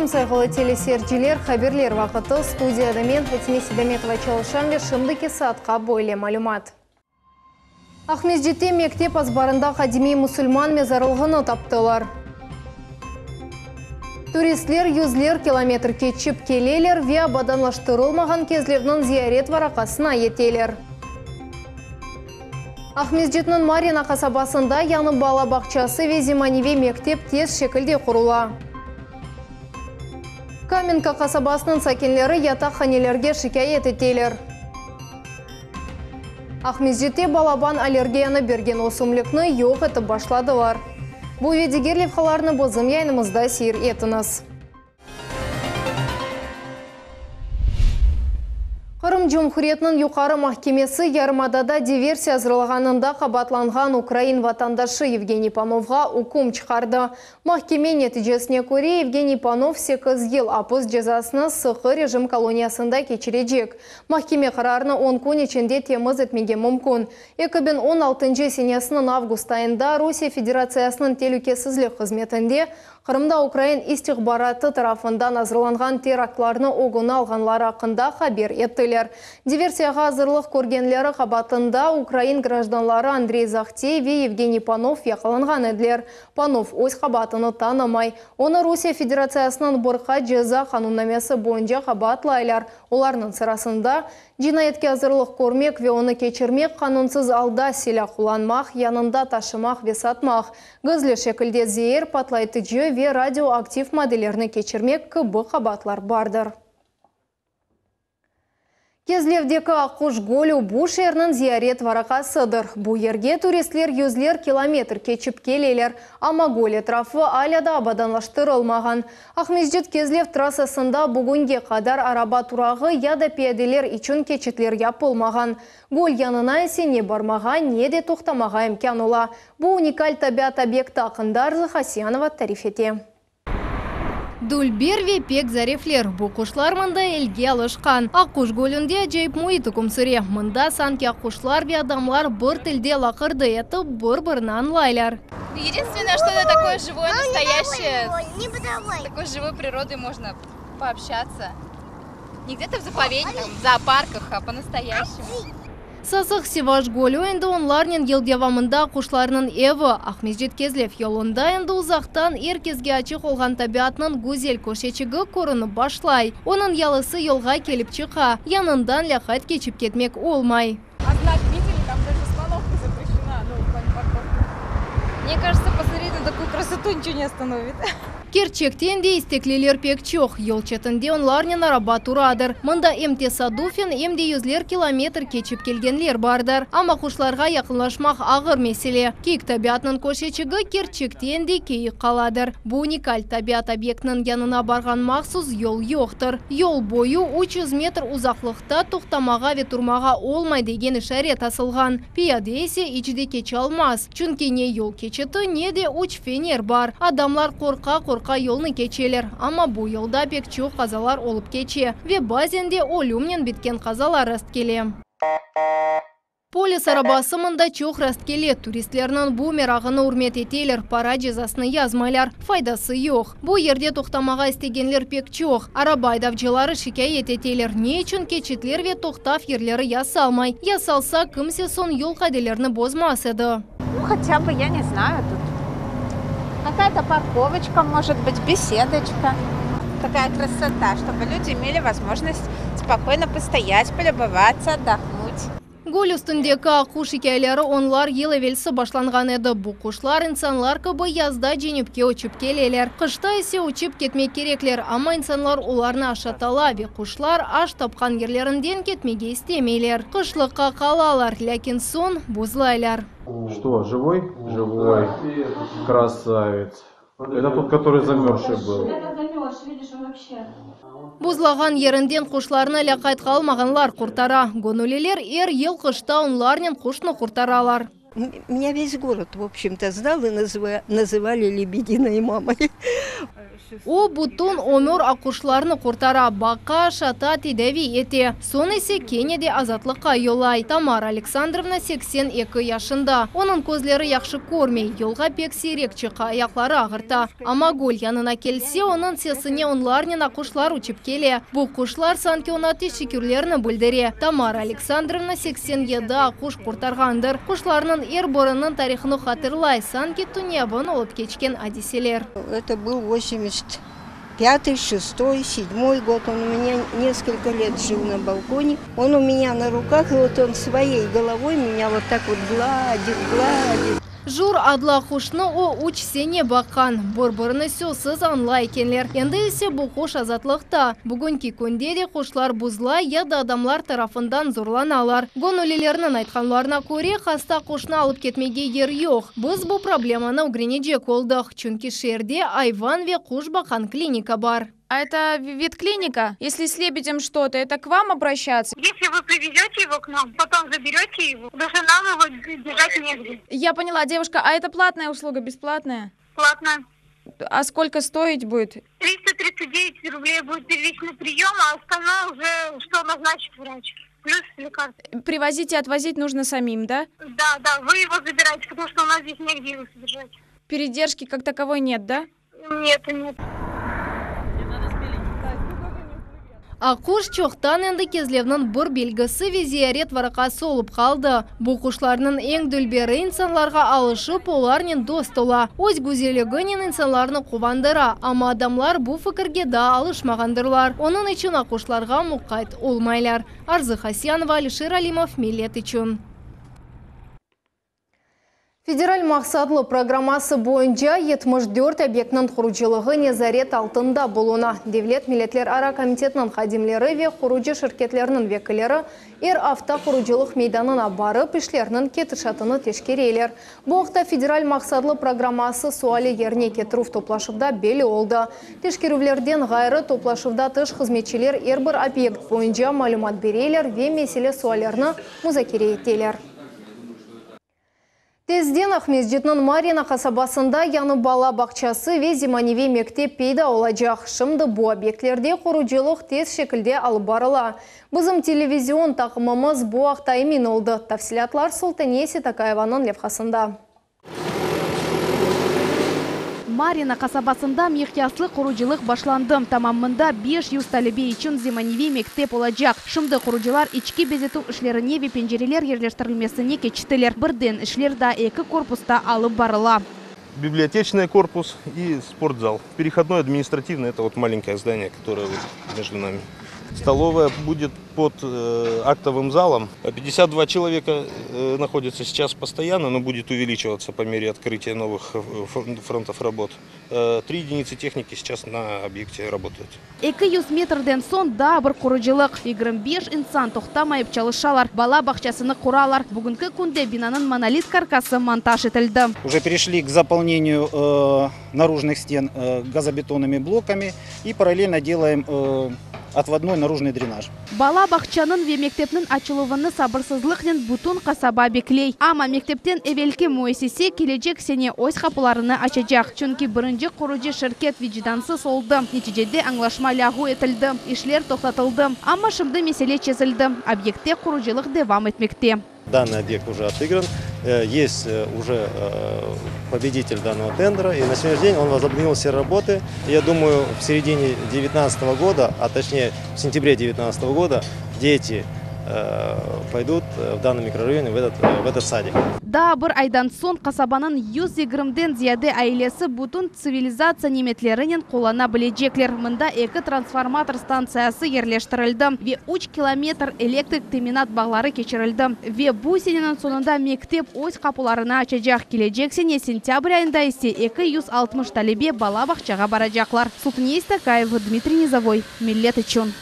aleyküm, sayğılı teleseyirciler! Haberler vaqıtı. Studiyada men, Fatime Seydametova çalışam ve şimdiki saatqa böyle malümat. Aqmescitte mektep azbarında qadimiy musulman mezarlığını taptılar. Turistler yüzler kilometr keçip keleler ve abadanlaştırılmağan Kezlevniñ ziyaret varaqasına yeteler. Aqmescitniñ Marina qasabasında yañı bala bağçası ve zemaneviy mektep tez şekilde qurula. Kamenka qasabasınıñ sakinleri yataqhanelerge şikâyet eteler. Aqmescitte balaban allergiyanı bergen ösümlikni yoq etip başladılar. Bu ve diger levhalarnı bizim yayınımızda seyir etiñiz. Qırım Cumhuriyetiniñ Yuqarı mahkemesi yarımadada diversiya azırlağanında qabaatlanğan ukrain vatandaşı Yevgeniy Panovğa üküm çıqardı. Mahkeme neticesine köre, Yevgeniy Panov sekiz yıl apis cezasını sıqı rejim koloniyasında keçirecek. Mahkeme qararını on kün içinde temiz etmege mümkün. 2016 senesiniñ avgust ayında Rusiye Federatsiyasınıñ telükesizlik hızmetinde Qırımda ukrain istihbaratı tarafından azırlanğan teraktlarnı ögüni alğanları aqqında haber ettiler. Diversiyağa azırlıq körgenleri qabaatında ukrain grajdanları Andrey Zahtey ve Yevgeniy Panov yaqalanğan ediler. Panov öz qabaatını tanımay. Onı Rusiye Federatsiyasınıñ bir qaç ceza qanunnamesi boyunca qabaatlaylar, olarnıñ sırasında, cinayetke azırlıq körmek ve onı keçirmek, qanunsız alda silâ qullanmaq, yanında taşımaq ve satmaq, gizli şekilde zeer, patlaytıcı ve radioaktiv maddelerni keçirmek kibi qabaatlar bardır. Kezlevdeki Aqquş gölü bu şeerniñ ziyaret varaqasıdır. Bu yerge turistler yüzler kilometr keçip keleler, amma göl etrafı alâ da abadanlaştırılmağan. Aqmescit-Kezlev trassasında bugünge qadar araba turağı ya da piyadeler içün keçitler yapılmağan. Göl yanına ise ne barmağa, ne de toqtamağa imkân ola. Bu unikal tabiat obyekti aqqında Arzı Hasyanova tarif ete. Dülber ve pek zarifler, bu quşlar mında elge alışqan. Aqquş gölünde acayip müit üküm süre. Mında sanki aqquşlar ve adamlar bir tilde laqırdı etip, bir-birini añlaylar. Единственное, что это такое живое, настоящее, с такой живой природой можно пообщаться. Не где-то в заповедниках, в зоопарках, а по-настоящему. Sasıq Sivaş gölü endi onlarnen yıl devamında quşlarnıñ evi. Aqmescit-Kezlev yolunda endi uzaqtan er kesge açıq olğan tabiatnıñ güzel köşeçigi körünip başlay. Onıñ yalısı yolğa kelip çıqa, yanından lâqayt keçip ketmek olmay. A znak videli, tam даже остановка zapreşena, nu, v plane parkovki. Mne kažется, posмотреть na takuyu krasotu niçego ne ostanovit. Kerçekten de istekliler pek çoq, yol çetinde onlarnen araba turadır. Mında em tesadufen, em de yüzler kilometr keçip kelgenler bardır. Amma quşlarğa yaqınlaşmaq ağır mesele. Kiyik tabiatnıñ köşeçigi kerçekten de kiyik qaladır. Bu unikal tabiat obyektiniñ yanına barğan mahsus yol yoqtır. Yol boyu 300 metr uzaqlıqta toqtamağa ve turmağa olmay degen işaret asılğan. Piyade ise iç de keçalmaz, çünki ne yol keçiti, ne de üç fener bar. Adamlar qorqa-qorqa yolnı keçeler, amma bu yolda pek çoq qazalar olıp keçe ve bazen de ölümnen bitken qazalar rastkele. Polis arabası mında çoq rastkele, turistlerniñ bu merağını ürmet eteler, para cezasını yazmaylar, faydası yoq. Bu yerde toqtamağa istegenler pek çoq. Araba aydavcıları şikâyet eteler, ne içün keçitler ve toqtav yerleri yasalmay? Yasalsa, kimse soñ yol qaidelerini bozmaz edi. Nu, хотя бы, я не знаю, тут какая-то парковочка, может быть, беседочка. Такая красота, чтобы люди имели возможность спокойно постоять, полюбоваться, отдохнуть. Göl üstündeki aqquş ikâyeleri onlar yıl evelsi başlanğan edi. Bu quşlar insanlar kibi yazda cenüpke uçıp keleler. Qışta ise uçıp ketmek kerekler, amma insanlar olarnı aşatala ve quşlar aş tapqan yerlerinden ketmege istemeyler. Qışlıqqa qalalar, lâkin soñ buzlaylar. Что, живой? Живой. Красавец. Это тот, который замерзший был. Buzlağan yerinden quşlarnı lâqayt qalmağanlar qurtara. Göñülliler er yıl qışta onlarnen quşnı qurtaralar. Меня весь город, в общем-то, знал и называли лебединой мамой. O, bütün ömür aqquşlarnı qurtara, baqa, aşata, tedaviy ete, soñ ise kene de azatlıqqa yollay. Tamara Aleksandrovna 82 yaşında. Onıñ közleri yahşı körmey, yolğa pek siyrek çıqa, ayaqları ağırta. Amma göl yanına kelse, onıñ sesine onlarnen aqquşlar uçıp kele. Bu quşlar sanki oña teşekkürlerini bildire. Tamara Aleksandrovna 87 aqquş qurtarğandır. Quşlarnıñ er biriniñ tarihını hatırlay, sanki tünevin olıp keçken adiseler. Это был 85-й, шестой, седьмой год. Он у меня несколько лет жил на балконе. Он у меня на руках, и вот он своей головой меня вот так вот гладит, гладит. Jur adlı aqquşnı o üç sene baqqan. Bir-birini sözsiz añlay ekenler. Endi ise bu quş azatlıqta. Bugünki künde de quşlar buzlay ya da adamlar tarafından zorlanalar. Göñüllilerniñ aytqanlarına köre, hasta quşnı alıp ketmege yer yoq. Biz bu problemanı ögrenecek oldıq, çünki şeerde ayvan ve quş baqqan klinika bar. А это ветклиника? Если с лебедем что-то, это к вам обращаться? Если вы привезете его к нам, потом заберете его, потому что нам его держать негде. Я поняла, девушка, а это платная услуга, бесплатная? Платная. А сколько стоить будет? 339 рублей будет первичный прием, а остальное уже что назначит врач. Плюс лекарства. Привозить и отвозить нужно самим, да? Да, да, вы его забираете, потому что у нас здесь негде его содержать. Передержки как таковой нет, да? Нет, нет. Aqquş çoqtan endi Kezlevniñ bir belgisi ve ziyaret varaqası olıp qaldı. Bu quşlarnıñ eñ dülberi insanlarğa alışıp, olarnen dost ola. Öz güzelliginen insanlarnı quvandıra, amma adamlar bu fikirge daa alışmağandırlar. Onıñ içün aqquşlarğa muqayt olmaylar. Arzı Hasyanova, Alişer Alimov, Millet içün. Federal maqsatlı programması boyunca 74 obyektniñ qurucılığı nezaret altında buluna. Devlet milletlerara komitetiniñ hadimleri ve qurucı şirketleriniñ vekilleri er afta qurucılıq meydanına barıp, işlerniñ ketişatını teşkereler. Bu aqta federal maqsatlı programması suali yerine ketirüv toplaşuvda belli oldı. Teşkerüvlerden ğayrı, toplaşuvda tış hızmetçiler er bir obyekt boyunca malümat bereler ve mesele-suallerni muzakere eteler. Tezden Aqmescitniñ Maryino qasabasında yañı bala bağçası ve zemaneviy mektep peyda olacaq. Şimdi bu obyektlerde qurucılıq tez şekilde alıp barıla. Bizim televizion taqımımız bu aqta emin oldı. Tafsilâtlar Sultaniye Seytakayevanıñ levhasında. Maryino qasabasında miqyaslı qurucılıq başlandı. Tamam mında 500 talebe içün zemaneviy mektep olacaq. Şimdi qurucılar içki bezetüv işlerine ve pencereler yerleştirilmesine keçtiler. Birden işler daa eki korpusta alıp barıla. Библиотечный корпус и спортзал. Переходной административный, это вот маленькое здание, которое вот между нами. Столовая будет под э, актовым залом. 52 человека э, находятся сейчас постоянно, но будет увеличиваться по мере открытия новых э, фронтов работ. Три единицы техники сейчас на объекте работают. 200 metrden soñ daa bir qurucılıq. 25 insan toqtamayıp çalışalar. Bala bağçasını quralar. Bugünki künde binanıñ monolit karkası montaj etildi. Уже перешли к заполнению э, наружных стен э, газобетонными блоками и параллельно делаем э, отводной наружный дренаж. Bala bağçanıñ ve mektepniñ açıluvını sabırsızlıqnen bütün qasaba bekley. Amma mektepten evelki müessise kelecek sene öz qapılarını açacaq. Çünki birinci qurucı şirket vicdansız oldı. Neticede añlaşma lâğu etildi. İşler toqtatıldı. Amma şimdi mesele çezildi. Obyektte qurucılıq devam etmekte. Данный объект уже отыгран, э, есть э, уже э, победитель данного тендера, и на сегодняшний день он возобновил все работы. Я думаю, в середине 2019 года, а точнее в сентябре 2019 года, дети пойдут в данный микрорайон, в этот, в этот садик. Daa bir aydan soñ qasabanıñ 120-den ziyade ailesi bütün tsivilizatsiya nimetlerinen qullana bilecekler. Mında eki transformator stantsiyası yerleştirildi ve 3 kilometr elektrik teminat bağları keçirildi. Ve bu seneniñ soñunda mektep öz qapılarını açacaq. Kelecek sene sentâbr ayında ise 260 talebe bala bağçağa baracaqlar. Sultaniye Seytakayeva, Dmitriy Nizavoy, Millet içün.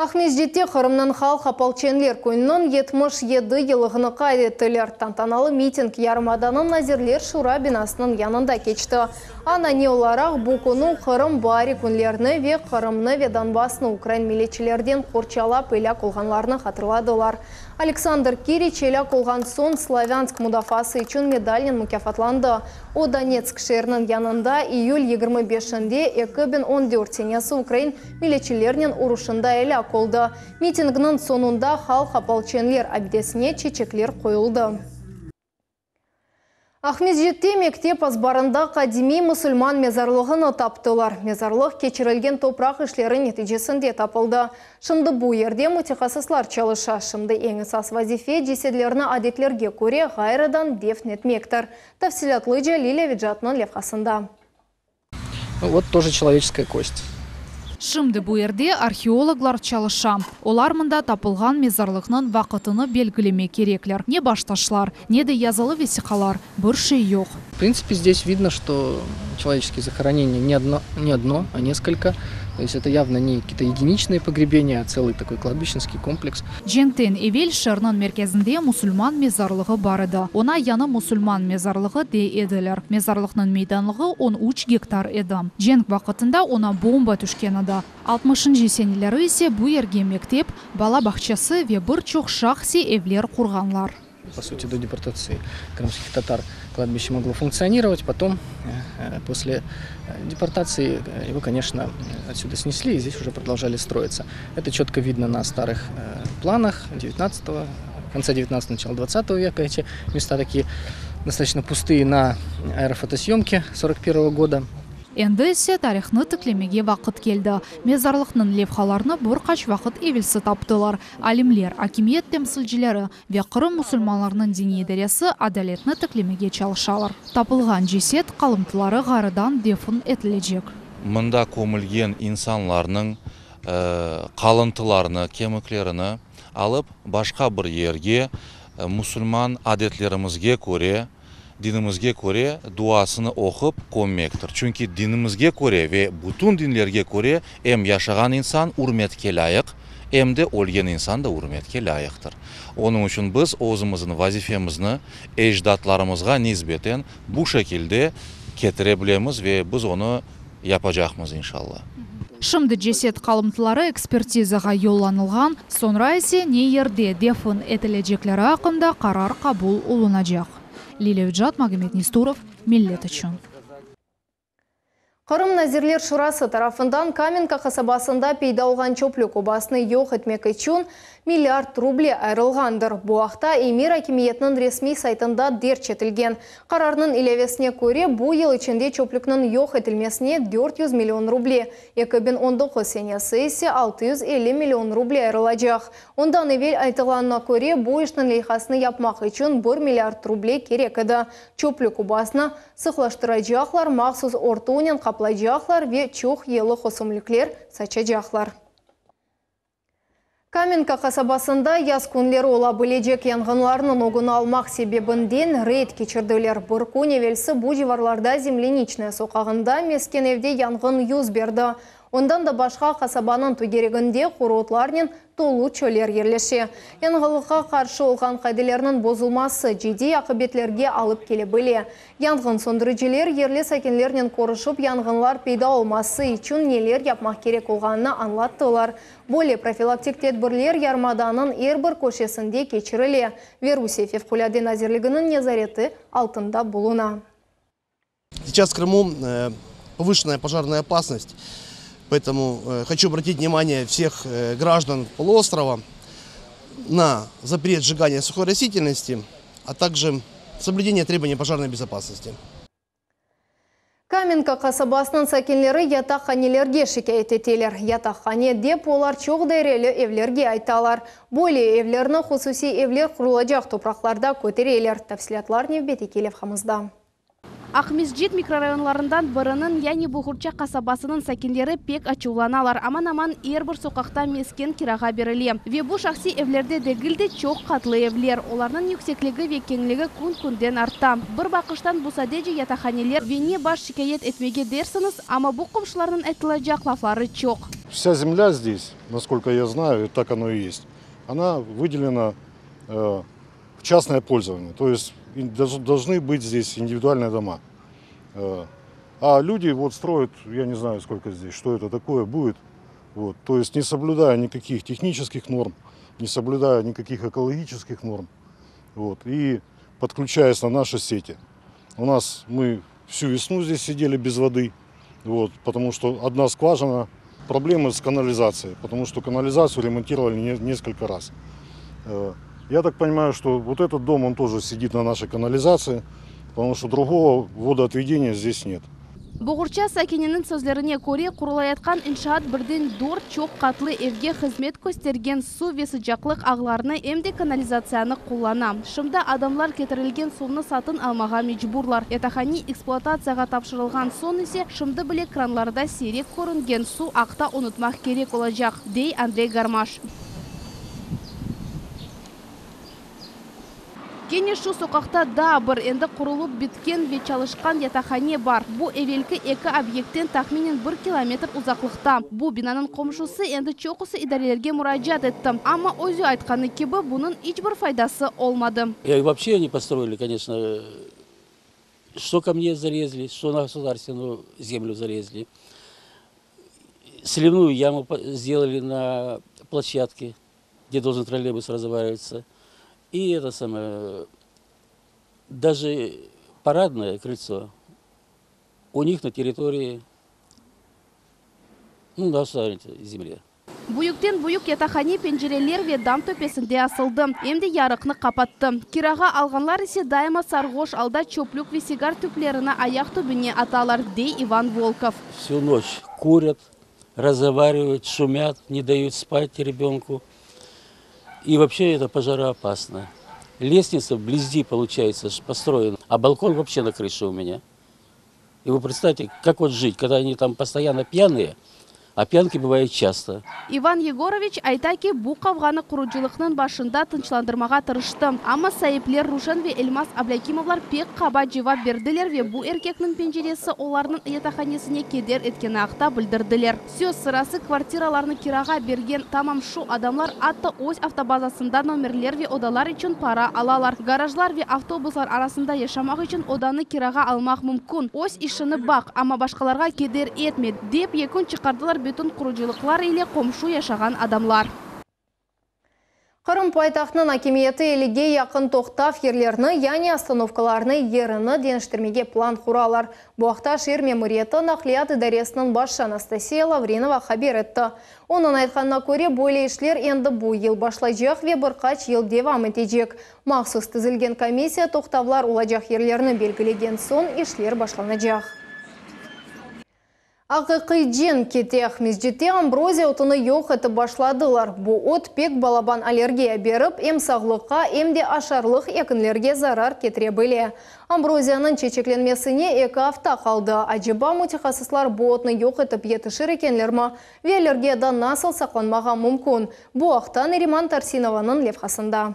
Aqmescitte Qırımnıñ halq opolçenler kününiñ 77 yıllığını qayd ettiler. Tantanalı miting yarımadanıñ Nazirler Şura binasınıñ yanında keçti. Anane olaraq bu künü Qırım baari künlerini ve Qırımnı ve Donbassnı ukrain milletçilerden qorçalap elâk olğanlarnı hatırladılar. Aleksandr Kiriç elâk olğan soñ Slavânsk mudafaası içün medalnen mukâfatlandı. O, Donetsk şeeriniñ yanında iyül 25-nde 2014 senesi ukrain milletçilernen uruşında elâk oldı. Mitingniñ soñunda halq opolçenler abidesine çeçekler qoyuldı. Aqmescitte mektep azbarında qadimiy musulman mezarlığını taptılar. Mezarlıq keçirilgen topraq işleri neticesinde tapıldı. Şimdi bu yerde mütehassıslar çalışa. Şimdi eñ esas vazife, cesedlerni adetlerge köre ğayrıdan defn etmektir. Tafsilâtlıca Lilâ Vecatnıñ levhasında. Вот тоже человеческая кость. Şimdi bu yerde arheologlar çalışa. Olar mında tapılğan mezarlıqnıñ vaqıtını belgilemek kerekler. Ne baştaşlar, ne de yazılı vesiqalar, bir şey yoq. В принципе, здесь видно, что человеческие захоронения не одно, не одно, а несколько. То есть это явно не какие-то единичные погребения, а целый такой кладбищенский комплекс. Cenkten evel şeerniñ merkezinde musulman mezarlığı bar edi. Oña yañı musulman mezarlığı dey ediler. Mezarlıqnıñ meydanlığı 13 gektar edi. Cenk vaqıtında oña bomba tüşken edi. Altmışıncı seneleri ise bu yerge mektep, bala bağçası ve bir çoq şahsiy evler qurğanlar. По сути, до депортации крымских татар кладбище могло функционировать. Потом, после депортации, его, конечно, отсюда снесли, и здесь уже продолжали строиться. Это четко видно на старых планах 19 конца 19 начала 20 века. Эти места такие достаточно пустые на аэрофотосъемке 41 года. Endi ise tarihnı tiklemege vaqıt keldi. Mezarlıqnıñ levhalarını bir qaç vaqıt evelsi taptılar. Alimler, akimiyet temsilcileri ve Qırım musulmanlarınıñ diniy idaresi adaletni tiklemege çalışalar. Tapılğan ceset qalımtıları ğayrıdan defn etilecek. Mında kömülgen insanlarnıñ qalıntılarını, kemiklerini alıp, başqa bir yerge musulman adetlerimizge köre, dinimizge köre duasını oqup kömmektir. Çünki dinimizge köre ve bütün dinlerge köre em yaşağan insan ürmetke lâyıq, em de ölgen insan da ürmetke lâyıqtır. Onıñ içün biz özümizniñ vazifemizni ecdatlarımızğa nisbeten bu şekilde ketire bilemiz ve biz onı yapacaqmız, inşalla. Şimdi ceset qalımtıları ekspertizağa yollanılğan, soñra ise ne yerde defn etilecekleri aqqında qarar qabul olunacaq. Lilâ Ücat, Magomed Nesturov, Millet içün. Qırım Nazirler Şurası tarafından Kamenka qasabasında peyda olğan çöplük obasını yoq etmek içün milliard ruble ayırılğandır. Bu aqta emir akimiyetiniñ resmiy saytında derc etilgen qararnıñ ilâvesine köre, bu yıl içinde çöplükniñ yoq etilmesine 400 million ruble, 2019 senesi ise 650 million ruble ayırılacaq. Ondan evel aytılğanına köre, bu işniñ leyhasını yapmaq içün 1 milliard ruble kerek edi. Çöplük obasını sıqlaştıracaqlar, mahsus örtünen qaplaycaqlar ve çoq yıllıq ösümlikler saçacaqlar. Kamenka qasabasında yaz künleri ola bilecek yanğınlarnıñ ögüni almaq sebebinden reyd keçirdiler. Bir kün evelsi bu civarlarda Zemleniçnaya soqağında mesken evde yanğın yüz berdi. Ondan da başqa qasabanıñ tögereginde quru otlarnen tolu çöller yerleşe. Yanğınlıqqa qarşı olğan qaidelerniñ bozulması ciddiy aqibetlerge alıp kele bile. Yanğın söndüriciler yerli sakinlernen körüşip, yanğınlar peyda olması içün neler yapmaq kerek olğanını añlattılar. Böyle profilaktik tedbirler yarımadanıñ er bir köşesinde keçirile ve Rusiye Fevqulâde nazirliginiñ nezareti altında buluna. Сейчас в Крыму повышенная пожарная опасность, поэтому хочу обратить внимание всех граждан полуострова на запрет сжигания сухой растительности, а также соблюдение требований пожарной безопасности. Kamenka qasabasınıñ sakinleri yataqhanelerge şikâyet eteler. Yataqhane dep olar çoq daireli evlerge aytalar. Böyle evlerni hususiy evler qurulacaq topraqlarda kötereler. Tafsilâtlar nevbetteki levhamızda. Aqmescit mikrorayonlarından biriniñ, yani Buğurça qasabasınıñ sakinleri pek açuvlanalar. Aman-aman er bir soqaqta mesken kirağa berile. Ve bu şahsiy evlerde degil de, çoq qatlı evler. Olarnıñ yüksekligi ve keñligi kün-künden arta. Bir baqıştan bu sadece yataqhaneler ve ne baş şikâyet etmege dersiñiz, amma bu qomşularnıñ aytılacaq lafları çoq. Вся земля здесь, насколько я знаю, и так оно и есть, она выделена в частное пользование. То есть должны быть здесь индивидуальные дома. А люди вот строят, я не знаю, сколько здесь, что это такое будет. Вот. То есть не соблюдая никаких технических норм, не соблюдая никаких экологических норм. Вот. И подключаясь на наши сети. У нас мы всю весну здесь сидели без воды, вот, потому что одна скважина, проблемы с канализацией, потому что канализацию ремонтировали несколько раз. Я так понимаю, что вот этот дом, он тоже сидит на нашей канализации, потому что другого водоотведения здесь нет. Boğurça sakininiñ sözlerine köre, qurulayatqan inşaat birden dört çoq qatlı evge hızmet köstergen suv ve sıcaqlıq ağlarını em de kanalizatsiyanı qullana. Şimdi adamlar ketirilgen suvnı satın almağa mecburlar. Yataqhane ekspluatatsiyağa tapşırılğan soñ ise, şimdi bile kranlarda siyrek körüngen suv aqta unutmaq kerek olacaq, dey Andrey Garmaş. Kene şu soqaqta daa bir endi qurulıp bitken ve çalışqan yataqhane bar. Bu evelki eki obyektten tahminen bir kilometr uzaqlıqta. Bu binanıñ qomşusı endi çoqusı idarelerge muracaat etti, amma özü aytqanı kibi, bunıñ iç bir faydası olmadı. И вообще они построили, конечно, что ко мне залезли, что на государственную землю залезли. Сливную яму сделали на площадке, где должен троллейбус разговариваться. И это самое, даже парадное крыльцо у них на территории, ну, на государственной земле. Büyükten büyük yataqhane pencereler ve dam töpesinde asıldı, em de yarıqnı qapattı. Kirağa alğanlar ise daima sarğoş alda çöplük ve sigar tüplerini ayaq tübüne atalar, dey İvan Volkov. Всю ночь курят, разговаривают, шумят, не дают спать ребенку. И вообще это пожароопасно. Лестница вблизи, получается, построена, а балкон вообще на крыше у меня. И вы представьте, как вот жить, когда они там постоянно пьяные, а пьянки бывают часто. İvan Yegoroviç ayta ki, bu qavğanı qurucılıqnıñ başında tınçlandırmağa tırıştı. Amma saipler Ruşen ve Elmaz Ablâkimovlar pek qaba cevap berdiler ve bu erkekniñ penceresi olarnıñ yataqhanesine keder etkeni aqta bildirdiler. Söz sırası, kvartiralarnı kirağa bergen tamam şu adamlar atta öz avtobazasında nomerler ve odalar içün para alalar. Garajlar ve avtobuslar arasında yaşamaq içün odanı kirağa almaq mümkün. Öz işini baq, amma başqalarğa keder etme, dep yekün çıqardılar bütün qurucılıqlar ile qomşu yaşağan adamlar. Qırım paytahtınıñ akimiyeti ellige yaqın toqtav yerlerini, yani ostanovkalarnı yerini deñiştirmege plan quralar. Bu aqta şeer memuriyeti naqliyat idaresiniñ başı Anastasiya Lavrinova haber etti. Onıñ aytqanına köre, böyle işler endi bu yıl başlaycaq ve bir qaç yıl devam etecek. Mahsus tizilgen komissiya toqtavlar olacaq yerlerni belgilegen soñ işler başlanacaq. Aqiqiy cenk kete. Aqmescitte ambroziya otunı yoq etip başladılar. Bu ot pek balaban allergiya berip, em sağlıqqa, em de aşarlıq ekinlerge zarar ketire bile. Ambroziyanıñ çeçeklenmesine eki afta qaldı. Aceba, mütehassıslar bu otnı yoq etip yetişir ekenlermi ve allergiyadan nasıl saqlanmağa mümkün? Bu aqta Neriman Tarsinovanıñ levhasında.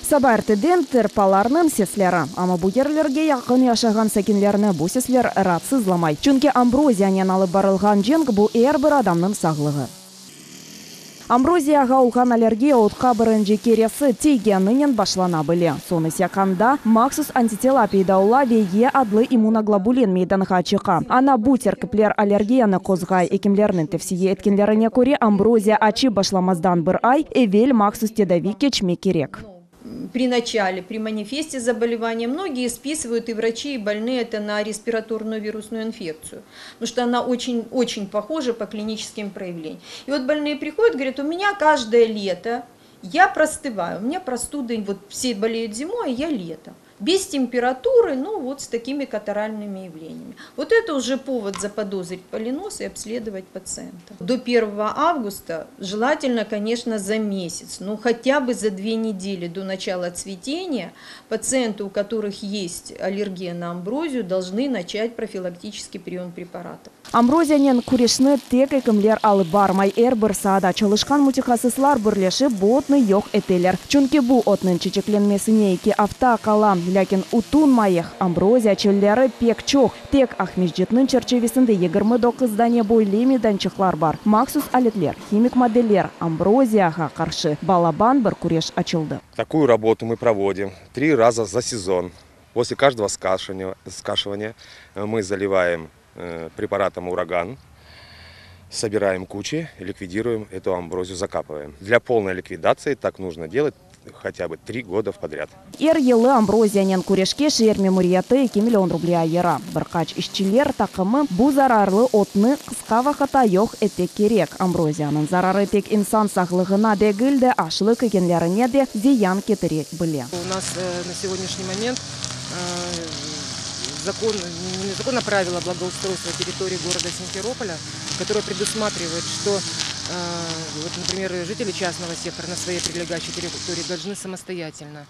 Saba erteden tırpalarnıñ sesleri. Amma bu yerlerge yaqın yaşağan sakinlerni bu sesler raatsızlamay. Çünki ambroziyanen alıp barılğan cenk bu er bir adamnıñ sağlığı. Ambroziyağa olğan allergiya otqa birinci keresi tiygeninen başlana bile. Soñ ise qanda mahsus antitela peyda ola ve E adlı immunoglobulin meydanğa çıqa. Ana bu terkipler allergiyanı qozğay. Ekimlerniñ tevsiye etkenlerine köre, ambroziya açıp başlamazdan bir ay evel mahsus tedavi keçmek kerek. При начале, при манифесте заболевания многие списывают и врачи, и больные это на респираторную вирусную инфекцию, потому что она очень, очень похожа по клиническим проявлениям. И вот больные приходят, говорят, у меня каждое лето я простываю, у меня простуды, вот все болеют зимой, а я летом. Без температуры, ну вот с такими катаральными явлениями. Вот это уже повод заподозрить поллиноз и обследовать пациента. До 1 августа, желательно, конечно, за месяц, но хотя бы за 2 недели до начала цветения пациенты, у которых есть аллергия на амброзию, должны начать профилактический прием препаратов. Ambroziyanen küreşni tek ekimler alıp barmay, er bir saada çalışqan mütehassıslar birleşip bu otnı yoq eteler. Çünki bu otnıñ çeçeklenmesine eki afta qala. Lâkin utunmayıq, ambroziya çölleri pek çoq. Tek Aqmescitniñ çerçivesinde 29 dane böyle meydançıqlar bar. Mahsus aletler, himik maddeler, ambroziyağa qarşı balaban bir küreş açıldı. Такую работу мы проводим три раза за сезон. После каждого скашивания мы заливаем препаратом «Ураган», собираем кучи, ликвидируем эту амброзию, закапываем. Для полной ликвидации так нужно делать хотя бы три года подряд. Er yılı ambroziyanen küreşke şeer memuriyeti 2 million ruble ayıra. Bir qaç işçiler taqımı bu zararlı otnı qısqa vaqıtta yoq etmek kerek. Ambroziyanıñ zararı tek insan sağlığına degil de, aşlıq egenlerine de ziyan ketire bile. У нас на сегодняшний момент закон, не закон, а правила благоустройства территории города Симферополя, которое предусматривает, что, вот, например, жители частного сектора на своей прилегающей территории должны самостоятельно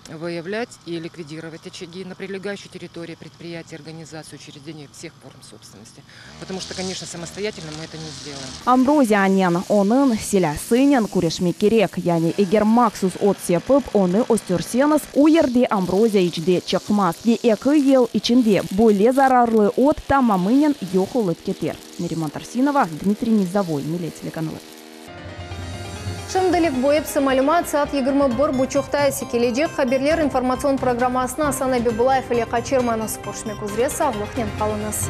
выявлять и ликвидировать очаги на прилегающей территории предприятий, организаций, учреждений всех форм собственности. Потому что, конечно, самостоятельно мы это не сделаем. Ambroziyanen onıñ silâsınen küreşmek kerek. Yani eger mahsus ot sepip, onı östürseñiz, o yerde ambroziya iç de çıqmaz. Ve eki yıl içinde böyle zararlı ot tamamınen yoq olıp keter. Neriman Tarsinova, Dmitriy Nizovой, Millet telekanalı. Şimdilik bu episi malümat saat 21.30-ta ise kelecek haberler informatsion programmasını Asan Abibulayev ile qaçırmañız. Körüşmek üzre sağlıqnen qalıñız.